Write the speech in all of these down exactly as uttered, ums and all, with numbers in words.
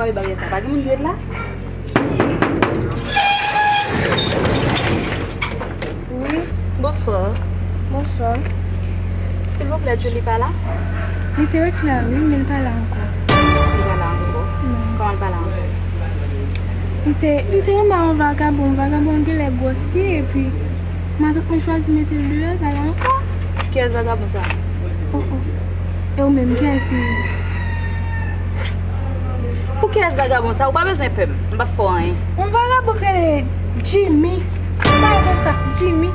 Wi, baryè sa, pa gen moun ki ret la? Wi. Bonswa. Bonswa. Silvouplè, Julie pa la? Li te ret la, wi, men li pa la ankò. Li pa la ankò? Non. Kòman li pa la ankò? Li te, li te renmen yon vagabon, vagabon an genlè gwosye, epi matant mwen chwazi mete l deyò, li pa la ankò. Kiyès vagabon sa? Oh, oh. E ou menm, kiyès ou ye? Pou kiyès vagabon sa? Ou pa bezwen pè m. M p ap fè w anyen. Yon vagabon k rele Jimmy. Sa e konsa, Jimmy.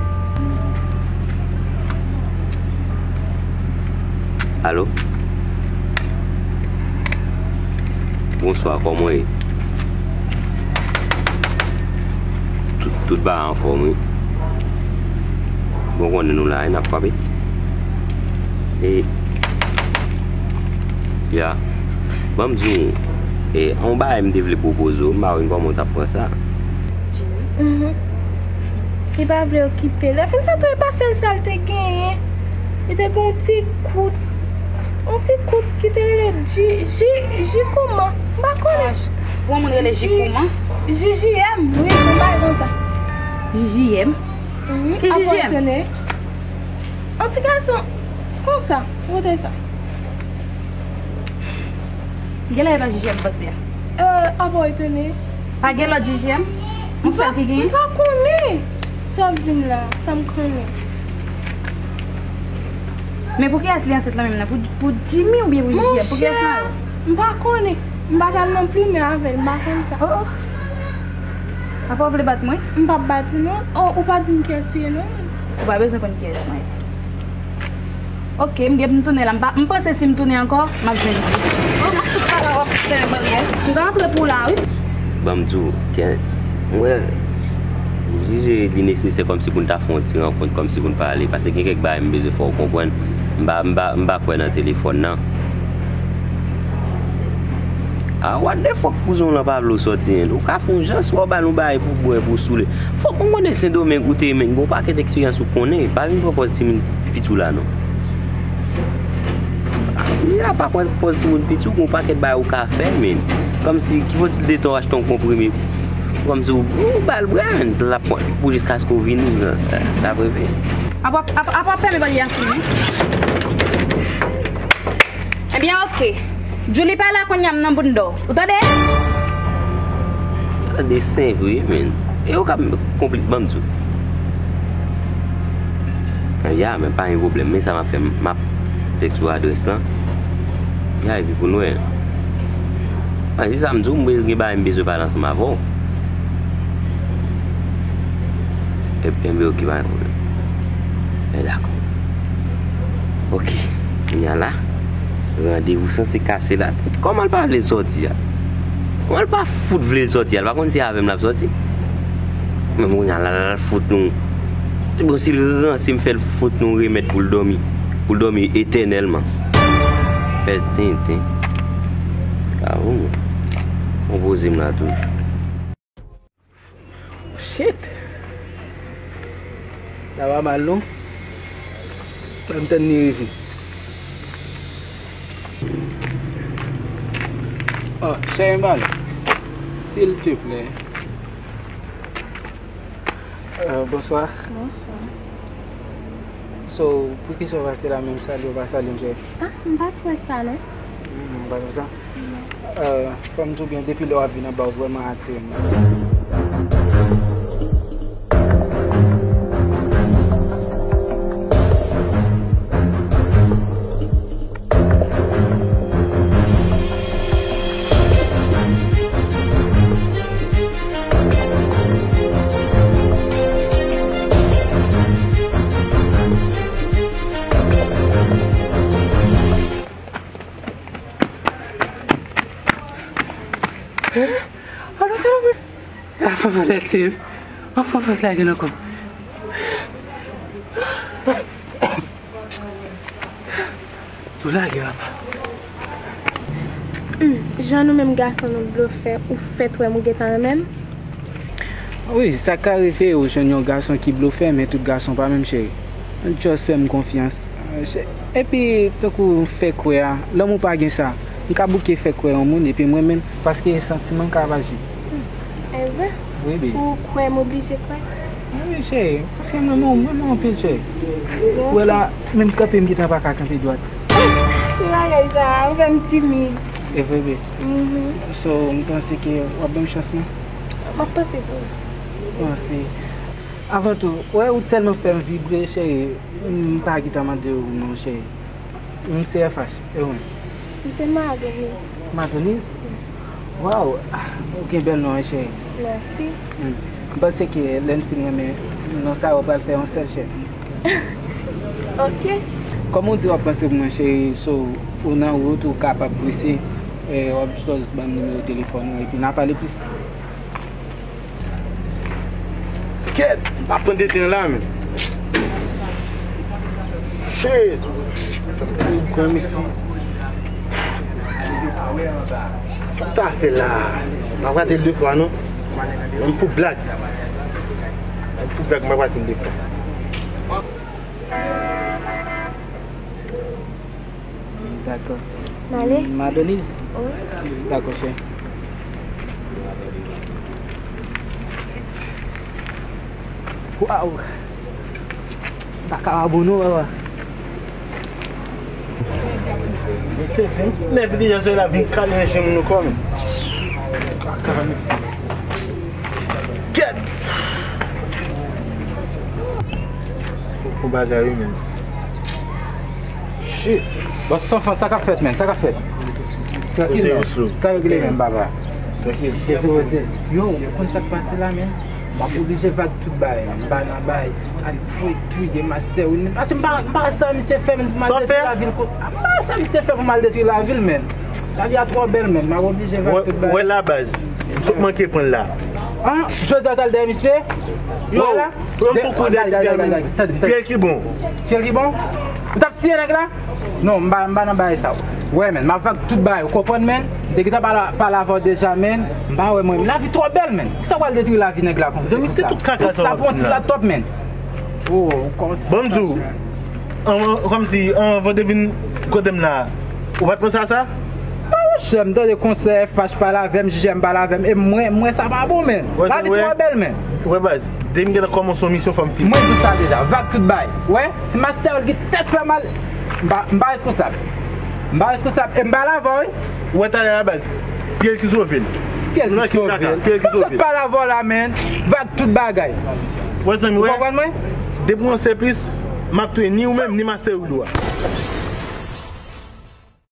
Alo? Bonswa, kòman w ye? Tout, tout bagay anfòm, wi. Bon, konnen nou la, wi, n ap frape. E, ya. Ban m di w, e, yon bagay m te vle pwopoze w, m pa konn kòman w t ap pran sa. Jimmy. Mhm. Li pa vle okipe l. Lè fin sa, tou e pase l sa l te genyen. Li te gen yon ti kout, yon ti kout ki te rele Ji, Ji, Ji kouman? M pa konnen. Pou yon moun rele Ji kouman? Ji J M, wi, yon bagay konsa. Ji J M? Wi, ki Ji J M? Yon ti gason konsa, kote sa? Genlè e pa Ji J M panse a. Euh, apa w etone? Pa gen lòt Ji J M? Yon sèl ki genyen? M pa konnen. Sa w ap di m la, sa m konnen. Men pou kiyès li ansent lan menm nan? Pou, pou Jimmy oubyen pou Ji J M? Pou kiyès nan yo? Monchè, m pa konnen. M pa t al nan plimen avè l, m pa konn sa. Oh, oh. Apa w vle bat mwen? M p ap bat ou non. Oh, ou pa di m kiyès ou ye non. Ou pa bezwen konn kiyès mwen ye. Ok, m gen pou m tounen la. M pa, m panse si m tounen ankò, m ap jwenn li. Oh, m ap tout pale w ap fè bagay. M pa antre pou w la, wi. Ban m di w, Ken, mwen, m jije li nesesè kòmsi pou n ta fè yon ti rankont, kòmsi pou n pale, paske gen kèk bagay m bezwen fè w konprann. M pa, m pa, m pa kwè nan telefòn nan. Ah, what the fuck, kouzen w lan pa vle w sòti, en. Ou ka fè yon jan, swa w ba l yon bagay pou bwè, pou soule. Fòk mwen konnen Sendomeng ou te ye, men gen yon pakèt eksperyans ou konnen. Pa vin pran pòz timoun piti w la, non. Li a pa pran pòz timoun piti w, gen yon pakèt bagay ou ka fè, men. Kòmsi, ki fòtil de tan w achte yon konprime. Kòmsi w, ou ba l bwè, men, l ap pran pou jiskaske w vini, nan, nan, nan preve. Apa, apa, apa fèmen bòl yasin, wi. Ebyen, oke. Julie pa la kounye a, m nan bounda w. Ou tande? Tande senp wi, men. E ou ka konplik ban m di w. Ya, men pa gen pwoblèm. Men sa m ap fè, m ap tèks ou adrès lan. Ya, epi pou nou wè. An, se sa m di w, m gen bagay m bezwen pale ansanm avè w. Ebyen, oke, pa gen pwoblèm. Men dakò. Oke. Kounye a la, randevou sanse kase la. Kòman l pa vle sòti a? Kòman l pa fout vle sòti a? L pa konn se avè m l ap sòti? Men kounye a la, l al fout nou. Bon, si l ranse m, fè l fout nou remèd pou l dòmi. Pou l dòmi etènèlman. Fè tenten. Ka ou, konpoze m la toujou. Shit! Sa pa mal non. Ban m tann li rive. Oh, cheri m pale. Silteplè. Euh, bonswa. Bonswa. So, poukisa w pase la menm salye w pa salye m, cheri? Ah, m pa t wè sa non. Hmm, m pa t wè sa? Non. Euh, fò m di w byen, depi lè w ap vin anba, w vrèman atire m. Alo, se mwen. Anfan fèt la, se mwen. Anfan fèt la, gen ankò. Tou lage, papa. Hmm, jan nou menm gason nou blofè, ou fèt wè m ou gentan renmen m? Wi, sa ka rive ou jwenn yon gason ki blofè, men tout gason pa menm, cheri. Just fè m konfyans. Epi, tankou w fè kwè a, lanmou pa gen sa. M ka bouke fè kwè yon moun, epi mwen menm, paske e santiman k ap aji. E vre? Wi, baby. Ou kwè m oblije kwè? Wi, cheri, paske m renmen w, m renmen w anpil, cheri. Ou wè la, menm kanpe m gentan pa ka kanpe dwat. Ki bagay sa a, ou fè m timid. E vre, baby. Mhm. So, m panse ke w ap ban m chans mwen. M ap panse pou ou. Panse. Avan tou, wè ou tèlman fè m vibre, cheri, m pa gentan mande w non, cheri. M se F H, e ou menm? M se Madonise. Madonise? Waw, ah, ou gen bèl non, wi, cheri. Mèsi. Hmm. M panse ke lè n fin renmen, non sa yo pral fè yon sèl, cheri. Ok. Kòm ou di w ap panse pou mwen, cheri, so, ou nan wout, ou kapab prese, e, w ap jis ban m nimewo telefòn ou, epi n a pale plis. Kèt, m pa pran de tan la, men. Shit! Fè m tou pran m isi. Sa m ta fè la? M pa prate l de fwa, non. Menm pou blag. Menm pou blag, m pa prate l de fwa. Dakò. M ale? Madonise? Wi. Dakò, chè. Waw! M pa ka pa bon non, papa. Mete, mete deja se la vin kale nan je m nou kò m. Kaka, mesi. Kèt! Fon, fon bagay wi, men. Shit. Bòs Fanfan, sa k ap fèt, men? Sa k ap fèt? Trankil, men. Sa regle, men, papa. Trankil. Pose, pose. Yo, ou konn sa k pase la, men? M ap oblije vag tout bagay, men. M pa nan bagay al touye, touye mastè, wi, men. Paske m pa, m pa wè sa misye fè, men, pou m al detwi lavi l, ko-, m pa wè sa misye fè pou m al detwi lavi l, men. Lavi a twò bèl, men. M ap oblije vag tout bagay. Wè la, baz. M sot manke pran l la. An, jodi a w t al dèyè misye? Yo, wè la? Pran pou kou de determine. Pyè ki bon. Pyè ki bon? Ou t ap tiye nèg la? Non, m pa, m pa nan bagay sa. Wè, men, m ap vag tout bagay, ou konprann, men? M te gentan pale, pale avè w deja, men. M pa wè mwen. Lavi twò bèl, men. Kisa w al detwi lavi nèg la konsa? Zanmi, se tout kaka sa w ap di la. Sa pran ti la twòp, men. Oh, ou kòmanse. Bon, m di w, an, kòmsi, anvan w te vin kote m la, ou pa t panse a sa? Monchè, m tande konsèy F H pale avè m, J J M pale avè m, e mwen, mwen sa pa bon, men. Lavi twò bèl, men. Wè, baz, depi m gentan kòmanse yon misyon, fò m fini. Mwen di sa deja, vag tout bagay. Wè, si mastè yo gen tèt fè mal, m pa, m pa reskonsab. M pa reskonsab, e m pale avè w, wi. Wè, talè la, baz, pye l ki sove l. Pye l ki sove l. Pye l ki sove l. Kòmsi m pale avè w la, men. Vag tout bagay. Wè, zanmi, wè. Ou konprann mwen? Depi w an sèplis, m ap touye ni ou menm, ni mastè Wilou a.